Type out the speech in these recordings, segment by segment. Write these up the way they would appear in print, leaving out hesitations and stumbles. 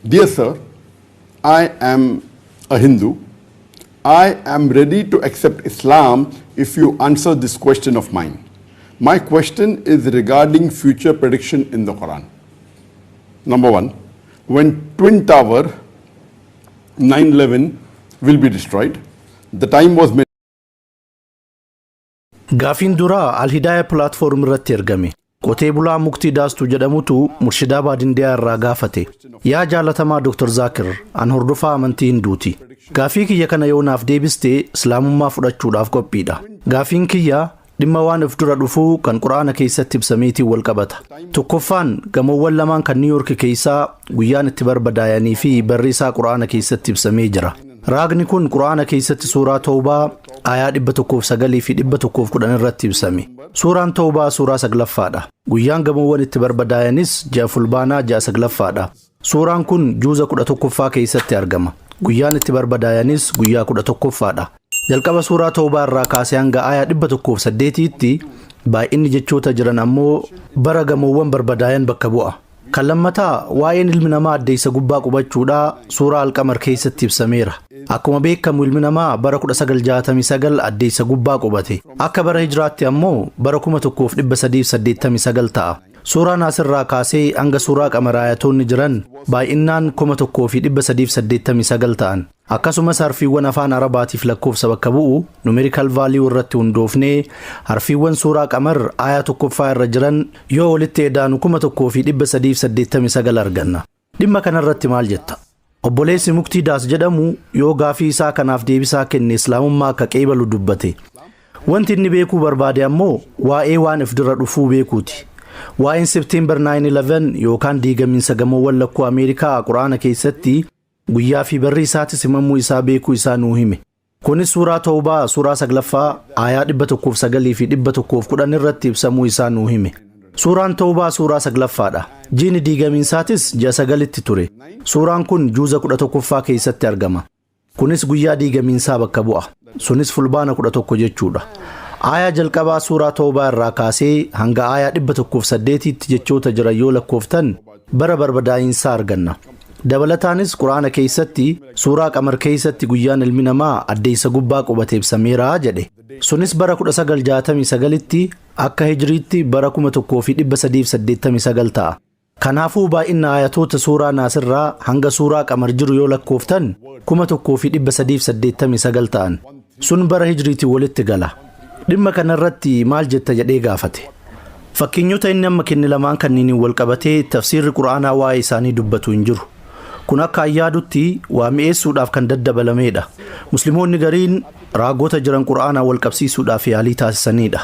Dear sir, I am a Hindu. I am ready to accept Islam if you answer this question of mine. My question is regarding future prediction in the Quran. Number one, when Twin Tower 9/11 will be destroyed, the time was made. Gaafiin duraa Alhidaaya Platform irratti ergame. Qotee bulaa Muktii Daastuu jedhamutu Murshidaa Dindiyaa irraa gaafate. Yaa jaalatamaa Dr. Zaakir, an hordofaa amantii Hinduuti. Gaafii kiyya kana yoo naaf deebiste, Islaamummaa fudhachuudhaaf qophiidha. Gaafiin kiyya dhimma waan of dura dhufuu kan Quraana keessatti ibsameetiin wal qabata. Tokkoffaan, gamoowwan lamaan kan Niw Yoork keessaa guyyaan itti barbadaayanii fi barri isaa Quraana keessatti ibsamee jira. Raagni kun Quraana keessatti suuraa Toobaa aayaa 109 fi 110 irratti ibsame. Suuraan Toobaa suuraa saglaffaadha. Guyyaan gamoowwan itti barbadaayanis ji'a Fulbaanaa, ji'a saglaffaadha. Suuraan kun juuza 11ffaa keessatti argama. Guyyaan itti barbadaayanis guyyaa 11ffaadha. Jalqaba suuraa Toobaa irraa kaasee hanga aayaa 108tti baay'inni jechoota jiran ammoo bara gamoowwan barbadaayan bakka bu'a. Kan lammataa, waa'een ilmi namaa addeessa gubbaa qubachuudhaa suuraa Alqamar keessatti ibsameera. Akkuma beekamu, ilmi namaa bara 1969 addeessa gubbaa qubate. Akka bara Hijiraatti ammoo bara 1389 ta'a. Suuraa Naasirraa kaasee hanga suuraa Qamar ayatoonni jiran baay'inaan 1389 ta'an. Akkasumas harfiiwwan afaan Arabaatiif lakkoofsa bakka bu'u, numerical value, irratti hundoofnee harfiiwwan suuraa Qamar aayaa tokkoffaa irra jiran yoo walitti edaanu 1389 arganna. Dhimma kanarratti maal jetta? Obboleessi Muktii Daas jedhamu yoo gaafii isaa kanaaf deebisaa kenne, Islaamummaa akka qeebalu dubbate. Wanti inni beekuu barbaade ammoo waa'ee waan if dura dhufuu beekuuti. Waa'een September 9/11 yookaan diigamiinsa gamoowwan lakkuu Ameerikaa Quraana keessatti guyyaa fi barri isaatis himamuu isaa beekuu isaa nuu hime. Kunis suuraa Toobaa suuraa saglaffaa aayaa 109 fi 110 irratti ibsamuu isaa nuu hime. Suuraan Toobaa suuraa saglaffaadha. Jiini diigamiinsaatis ji'a sagalitti ture. Suuraan kun juuza 11ffaa keessatti argama. Kunis guyyaa diigamiinsaa bakka bu'a. Sunis Fulbaana 11 jechuudha. Aayaa jalqabaa suuraa Toobaa irraa kaasee hanga aayaa 108tti jechoota jiran yoo lakkooftan, bara barbadaa'iinsaa arganna. Dabalataanis Quraana keessatti suuraa Qamar keessatti guyyaan ilmi namaa addeessa gubbaa qubate ibsameera jedhe. Sunis bara 1969tti, akka Hijiriitti bara 1389 ta'a. Kanaafuu baay'ina ayatoota suuraa Naasirraa hanga suuraa Qamar jiru yoo lakkooftan, 1389 ta'an. Sun bara Hijiriitiin walitti gala. Dhimma kanarratti maal jetta jedhee gaafate. Fakkeenyota inni amma kenne lamaan kanniiniin wal qabatee tafsiirri Quraanaa waa'ee isaanii dubbatu hin jiru. Kun akka ayyaadutti waa mi'eessuudhaaf kan daddabalameedha. Musliimoonni gariin raagota jiran Quraanaa wal qabsiisuudhaaf yaalii taasisanidha.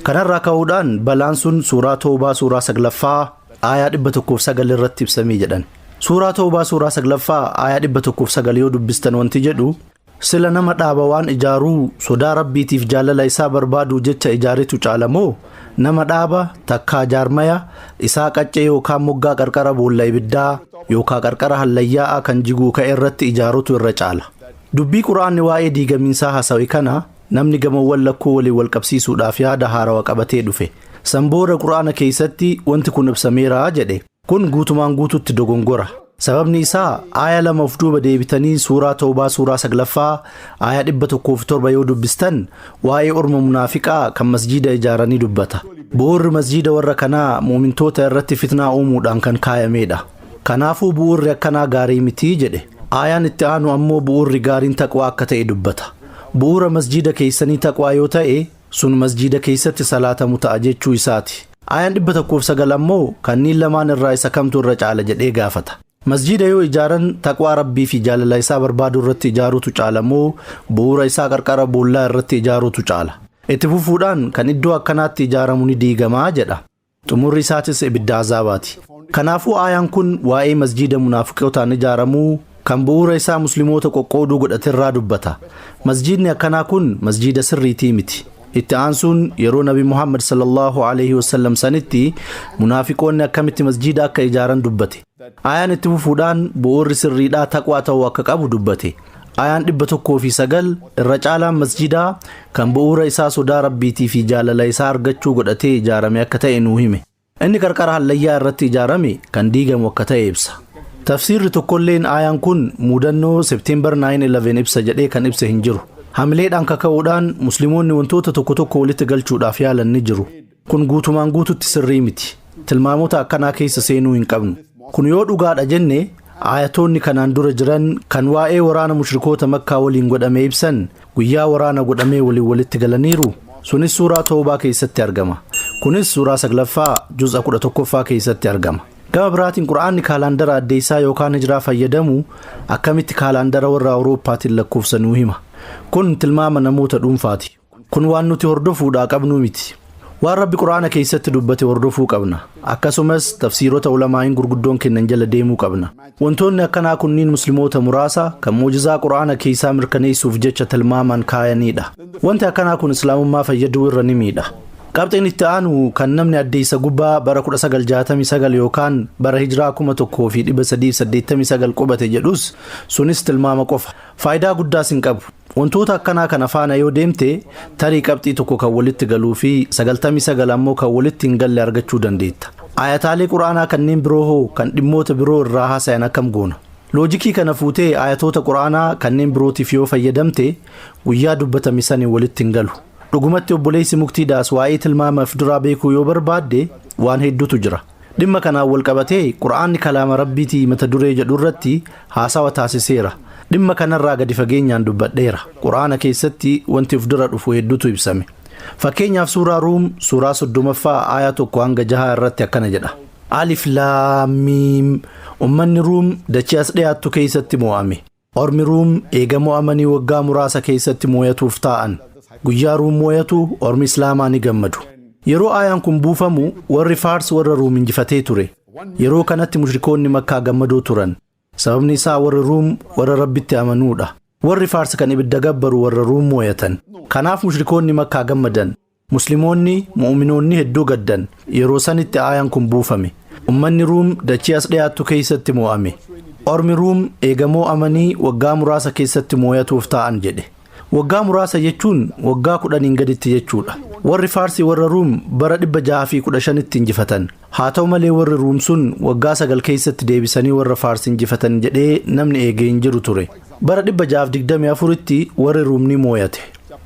Kanarraa ka'uudhaan balaan sun suuraa Toobaa suuraa saglaffaa aayaa 109 irratti ibsamee jedhan. Suuraa Toobaa suuraa saglaffaa aayaa 109 yoo dubbistan, wanti jedhu, "Sila nama dhaaba waan ijaaruu sodaa Rabbiitiif jaalala isaa barbaaduu jecha ijaaretu caalamoo, nama dhaaba takkaa jaarmaya isaa qaccee yookaan moggaa qarqara boolla ibiddaa yookaan qarqara hallayyaa'aa kan jiguu ka'e irratti ijaarutu irra caala?" Dubbii Quraanni waa'ee diigamiinsaa haasawe kana namni gamoowwan lakkuu waliin wal qabsiisuudhaaf yaada haarawa qabatee dhufe. San booda Quraana keessatti wanti kun ibsameera jedhe. Kun guutumaan guututti dogongora. Sababni isaa, aaya lama of duuba deebitanii suuraa Toobaa suuraa saglaffaa aaya 107 yoo dubbistan, waa'ee orma munaafiqaa kan masjiida ijaaranii dubbata. Bu'uurri masjiida warra kanaa muumintoota irratti fitnaa uumuudhaan kan kaayamedha. Kanaafuu bu'uurri akkanaa gaarii mitii jedhe. Aayaan itti aanu ammoo bu'uurri gaariin taqwaa akka ta'e dubbata. Bu'uura masjiida keessanii taqwaa yoo ta'e, sun masjiida keessatti salaatamu ta'a jechuu isaati. Aayaan 109 ammoo kanneen lamaan irraa isa kamtu irra caala jedhee gaafata. Masjiida yoo ijaaran taqwaa Rabbii fi jaalala isaa barbaadu irratti ijaaruutu caala moo, bu'uura isaa qarqara boollaa irratti ijaaruutu caala? Itti fufuudhaan kan iddoo akkanaatti ijaaramu ni diigamaa jedha. Xumurri isaatis ibidda azaabaati. Kanaafuu aayaan kun waa'ee masjiida munaafiqootaan ijaaramuu kan bu'uura isaa Musliimoota qoqqooduu godhaterraa dubbata. Masjiidni akkanaa kun masjiida sirriitii miti. Itti aansuun yeroo Nabi Muhammad sallallahu alaihi wasallam sanitti munaafiqoonni akkamitti masjiida akka ijaaran dubbate. Aayaan itti fufuudhaan bu'uurri sirriidhaa taqwaa ta'uu akka qabu dubbate. Aayaan 109 irra caalaan masjiidaa kan bu'uura isaa sodaa Rabbiitii fi jaalala isaa argachuu godhatee ijaarame akka ta'e nuu hime. Inni qarqara hallayyaa irratti ijaarame kan diigamu akka ta'e ibsa. Tafsiirri tokkolleen aayaan kun mudannoo September 9/11 ibsa jedhee kan ibse hin jiru. Hamileedhaan kaka'uudhaan musliimoonni wantoota tokko tokko walitti galchuudhaaf yaalan ni jiru. Kun guutumaan guututti sirrii miti. Tilmaamota akkanaa keessa seenuu hin qabnu. Kun yoo dhugaadha jenne, aayatoonni kanaan dura jiran kan waa'ee waraana mushrikoota Makkaa waliin godhamee ibsan guyyaa waraana godhamee waliin walitti galaniiru. Sunis suuraa Toobaa keessatti argama. Kunis suuraa 9ffaa juz'a 11ffaa keessatti argama. Gama biraatiin Qura'aanni kaalaandara addeessaa yookaan hijiraa fayyadamu akkamitti kaalaandara warra Awurooppaatiin lakkoofsanuu hima. Kun tilmaama namoota dhuunfaati. Kun waan nuti hordofuudhaa qabnuu miti. Waan Rabbi Qura'aana keessatti dubbate hordofuu qabna. Akkasumas tafsiirota ulamaa'iin gurguddoon kennan jala deemuu qabna. Wantoonni akkanaa kunniin musliimoota muraasa kan muujizaa Qura'aana keessaa mirkaneessuuf jecha tilmaamaan kaayanidha. Wanti akkanaa kun islaamummaa fayyaduu irra ni miidha. Qabxiin itti aanu kan namni addeessa gubbaa bara 1969 yookaan bara hijiraa 1389 qubate jedhus sunis tilmaama qofa. Faayidaa guddaas hin qabu. Wantoota akkanaa kana faana yoo deemte tarii qabxii tokko kan walitti galuu fi 99 ammoo kan walitti hin galle argachuu dandeetta. Ayataalee Quraanaa kanneen biroo hoo kan dhimmoota biroo irraa haasayan akkam goona? Loojikii kana fuutee ayatoota Quraanaa kanneen birootiif yoo fayyadamte guyyaa dubbatame sanii walitti hin galu. Dhugumatti obboleessi Muktiidaas waa'ee tilmaamaaf duraa beekuu yoo barbaadde waan hedduutu jira. Dhimma kanaan wal qabatee Quraanni kalaama Rabbiitii mata duree jedhu irratti haasawa taasiseera. Dhimma kanarraa gadi fageenyaan dubbadheera. Quraana keessatti wanti of dura dhufu hedduutu ibsame. Fakkeenyaaf suuraa Ruum suuraa 30ffaa aayaa 1 hanga 6 irratti akkana jedha. Alif Laam Miim. Ummanni Ruum dachee as dhiyaattu keessatti mo'ame. Ormi Ruum eega mo'amanii waggaa muraasa keessatti mooyatuuf taa'an. Guyyaa Ruum mooyatu ormi Islaamaa ni gammadu. Yeroo aayaan kun buufamu warri Faars warra Ruum injifatee ture. Yeroo kanatti mushrikoonni Makkaa gammadoo turan. Sababni isaa warri Ruum warra Rabbitti amanuudha. Warri Faars kan ibidda gabbaru warra Ruum mooyatan. Kanaaf mushrikoonni Makkaa gammadan. Musliimoonni mu'uminoonni hedduu gaddan. Yeroo sanitti aayaan kun buufame. Ummanni Ruum dachee as dhiyaattu keessatti mo'ame. Ormi Ruum eega mo'amanii waggaa muraasa keessatti mooyatuuf taa'an jedhe. Waggaa muraasa jechuun waggaa 10 gaditti jechuudha. Warri Faarsi warra Ruum bara 615tti injifatan. Haa ta'u malee warri Ruum sun waggaa 9 keessatti deebisanii warra Faarsi injifatan jedhee namni eegee hin jiru ture. Bara 624tti warri Ruum ni mooyate.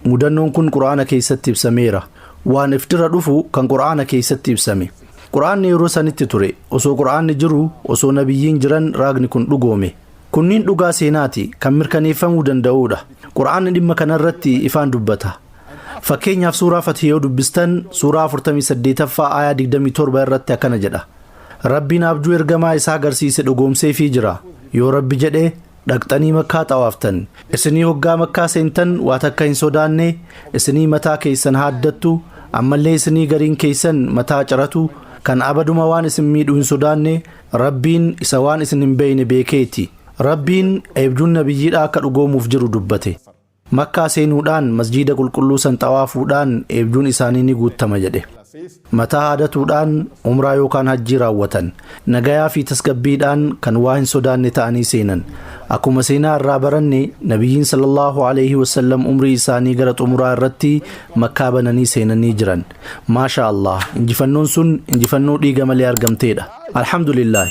Mudannoon kun Quraana keessatti ibsameera. Waan iftira dhufu kan Quraana keessatti ibsame. Quraanni yeroo sanitti ture. Osoo Quraanni jiru, osoo nabiyyiin jiran raagni kun dhugoome. Kunniin dhugaa seenaati kan mirkaneeffamuu danda'uudha. Quraanni dhimma kanarratti ifaan dubbata. Fakkeenyaaf suuraa Fatih yoo dubbistan suuraa 48ffaa aayaa 27 irratti akkana jedha. Rabbiin abjuu ergamaa isaa agarsiise dhugoomseefii jira. Yoo Rabbi jedhe dhaqxanii Makkaa xawaaftan. Isinii hoggaa Makkaa seentan waa takka hin sodaanne, isinii mataa keessan haaddattu, ammallee isinii gariin keessan mataa ciratu, kan abaduma waan isin miidhu hin sodaanne, Rabbiin isa waan isin hin beekne beekeeti. Rabbiin eebjuun nabiyyiidhaa akka dhugoomuuf jiru dubbate. Makkaa seenuudhaan masjiida qulqulluu san xawaafuudhaan eebjuun isaanii ni guuttama jedhe. Mataa haadatuudhaan umraa yookaan hajjii raawwatan. Nagayaa fi tasgabbiidhaan kan waa hin sodaanne ta'anii seenan. Akkuma seenaa irraa baranne nabiyyiin sallallahu alaihi wasallam umrii isaanii gara xumuraa irratti Makkaa bananii seenanii jiran. Maasha Allah, injifannoon sun injifannoo dhiiga malee argamteedha. Alhamdulillah,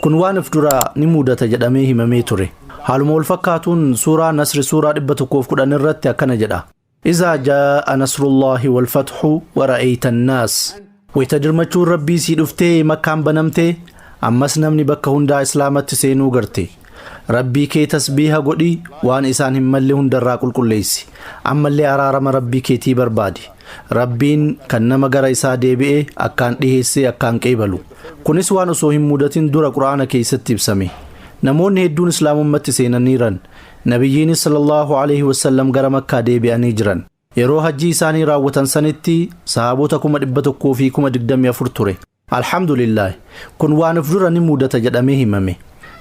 kun waan of duraa ni mudata jedhamee himamee ture. Haaluma wal fakkaatuun suuraa Nasri suuraa 110 irratti akkana jedha. Izaa jaa'a nasrullahi wal fathu wa ra'ayta an-naas. Wayita dirmachuun Rabbii sii dhuftee Makkaan banamtee ammas namni bakka hundaa Islaamatti seenuu garte. Rabbii kee tasbiiha godhi, waan isaan hin malle hundarraa qulqulleessi. Ammallee araarama Rabbii keetii barbaadi. Rabbiin kan nama gara isaa deebi'e akkaan dhiheessee akkaan qeebalu. Kunis waan osoo hin mudatin dura Quraana keessatti ibsame. Namoonni hedduun Islaamummatti seenaniiran. Nabiyyiinis sallallahu alaihi wasallam gara Makkaa deebi'anii jiran. Yeroo hajjii isaanii raawwatan sanitti sahaabota 124,000 ture. Alhamdulillah, kun waan of dura ni mudata jedhamee himame.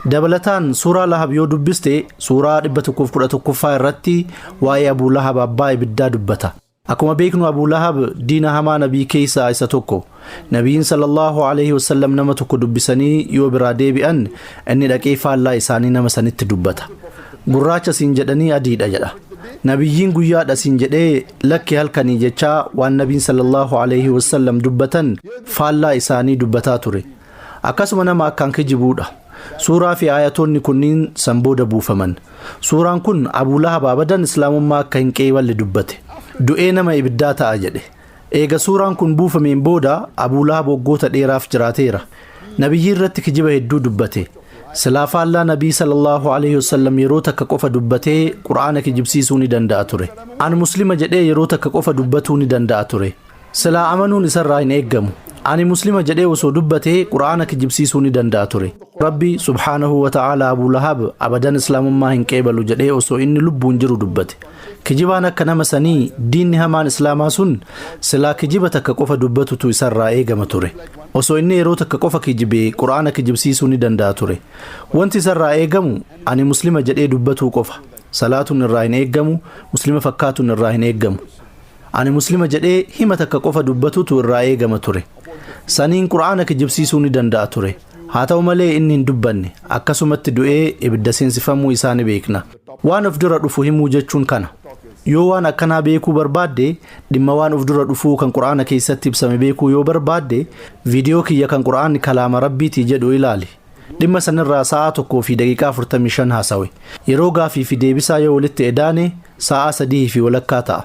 Dabalataan suuraa Lahab yoo dubbiste suuraa 111ffaa irratti waa'ee Abuu Lahab abbaa ibiddaa dubbata. Akkuma beeknu Abuu Lahab diina hamaa nabii keessaa isa tokko. Nabiyyiin sallallahu alaihi wasallam nama tokko dubbisanii yoo biraa deebi'an inni dhaqee faallaa isaanii nama sanitti dubbata. Gurraacha siin jedhanii adiidha jedha. Nabiyyiin guyyaadha siin jedhee lakki halkanii jechaa waan nabiin sallallahu alaihi wasallam dubbatan faallaa isaanii dubbataa ture. Akkasuma nama akkaan kijibuudha. Suuraa fi ayatoonni kunniin san booda buufaman. Suuraan kun Abuu Lahab abadan Islaamummaa akka hin qeeballe dubbate. Du'ee nama ibiddaa ta'a jedhe. Eega suuraan kun buufameen booda Abuu Lahab waggoota dheeraaf jiraateera. Nabiyyii irratti kijiba hedduu dubbate. Silaa faallaa Nabii sallallahu alaihi wasallam yeroo takka qofa dubbatee Qur'aana kijibsiisuu ni danda'a ture. An Muslima jedhee yeroo takka qofa dubbatuu ni danda'a ture. Silaa amanuun isarraa hin eeggamu. Ani Muslima jedhee osoo dubbatee Qur'aana kijibsiisuu ni danda'a ture. Rabbi subhaanahu wa ta'ala Abuu Lahab abadan Islaamummaa hin qeebalu jedhee osoo inni lubbuun jiru dubbate. Kijibaan akka nama sanii, diinni hamaan Islaamaa sun, silaa kijiba takka qofa dubbatutu isarraa eegama ture. Osoo inni yeroo takka qofa kijibee Qur'aana kijibsiisuu ni danda'a ture. Wanti isarraa eegamu ani Muslima jedhee dubbatuu qofa. Salaatuun irraa hin eeggamu, Muslima fakkaatuun irraa hin eeggamu. Ani Muslima jedhee hima takka qofa dubbatutu irraa eegama ture. Saniin Qur'aana kijibsiisuu ni danda'a ture. Haa ta'u malee inni hin dubbanne, akkasumatti du'ee ibidda seensifamuu isaa ni beekna. Waan of dura dhufu himuu jechuun kana. Yoo waan akkanaa beekuu barbaadde, dhimma waan of dura dhufuu kan Qur'aana keessatti ibsame beekuu yoo barbaadde, viidiyoo kiyya kan Qur'aanni kalaama Rabbiitii jedhu ilaali. Dhimma sanirraa sa'a 1:45 haasawe. Yeroo gaafii fi deebisaa yoo walitti edaane sa'a 3:30 ta'a.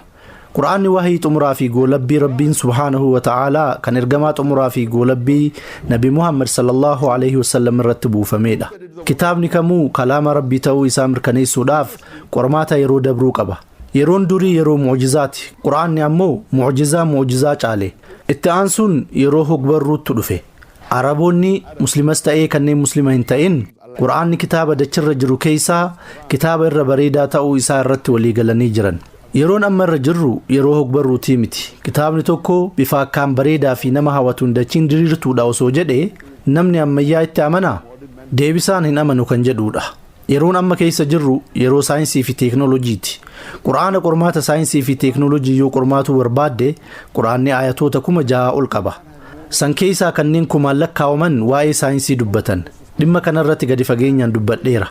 Qur'aanni wahii xumuraa fi goolabbii Rabbiin subhaanahu wa ta'aalaa kan ergamaa xumuraa fi goolabbii Nabi Muhammad sallallahu alaihi wasallam irratti buufamedha. Kitaabni kamuu kalaama Rabbii ta'uu isaa mirkaneessuudhaaf qormaata yeroo dabruu qaba. Yeroon durii yeroo mu'jizaati. Qur'aanni ammoo mu'jizaa mu'jizaa caale. Itti aansuun yeroo hogbarruutti dhufe. Araboonni Muslimas ta'ee kanneen Muslima hin ta'in Qur'aanni kitaaba dachirra jiru keessaa kitaaba irra bareedaa ta'uu isaa irratti walii galanii jiran. Yeroon amma irra jirru yeroo hogbarruutii miti. Kitaabni tokko bifa akkaan bareedaa fi nama hawwatuun dachiin diriirtuudha osoo jedhe, namni ammayyaa itti amanaa? Deebisaan hin amanu kan jedhudha. Yeroon amma keessa jirru yeroo saayinsii fi teeknooloojiiti. Qur'aana qormaata saayinsii fi teeknooloojii yoo qormaatuu barbaadde, Qur'aanni ayatoota 6000 ol qaba. San keessaa kanneen kumaan lakkaawaman waa'ee saayinsii dubbatan. Dhimma kanarratti gadi fageenyaan dubbadheera.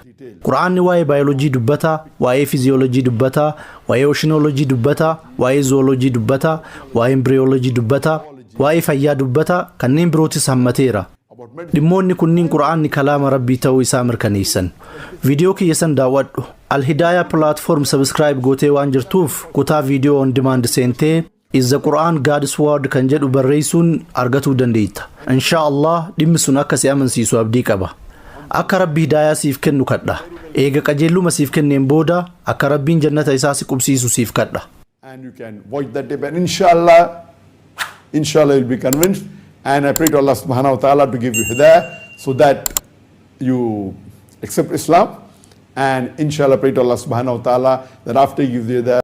Qur'aanni waa'ee baayoloojii dubbata, waa'ee fiiziyoolojii dubbata, waa'ee oshinoolojii dubbata, waa'ee zoolojii dubbata, waa'ee embriyoolojii dubbata, waa'ee fayyaa dubbata, kanneen birootis hammateera. Dhimmoonni kunniin Qur'aanni kalaama Rabbii ta'uu isaa mirkaneessan. Viidiyoo kiyya san daawwadhu. Alhidaayaa Platform subscribe gootee waan jirtuuf, kutaa video on demand seentee "Is the Quran God's Word" kan jedhu barreessuun argatuu dandeetta. Insha Allah dhimmi sun akka si amansiisu abdii qaba. Akka Rabbi hidaayaa siif kennu kadha. Eega qajeelluma siif kenneen booda akka Rabbiin jannata isaa si qubsiisu siif kadha. And you can watch that tape and inshallah, inshallah, you'll be convinced. And I pray to Allah subhanahu wa ta'ala to give you hidayah so that you accept Islam, and inshallah pray to Allah subhanahu wa ta'ala that after you give the hidayah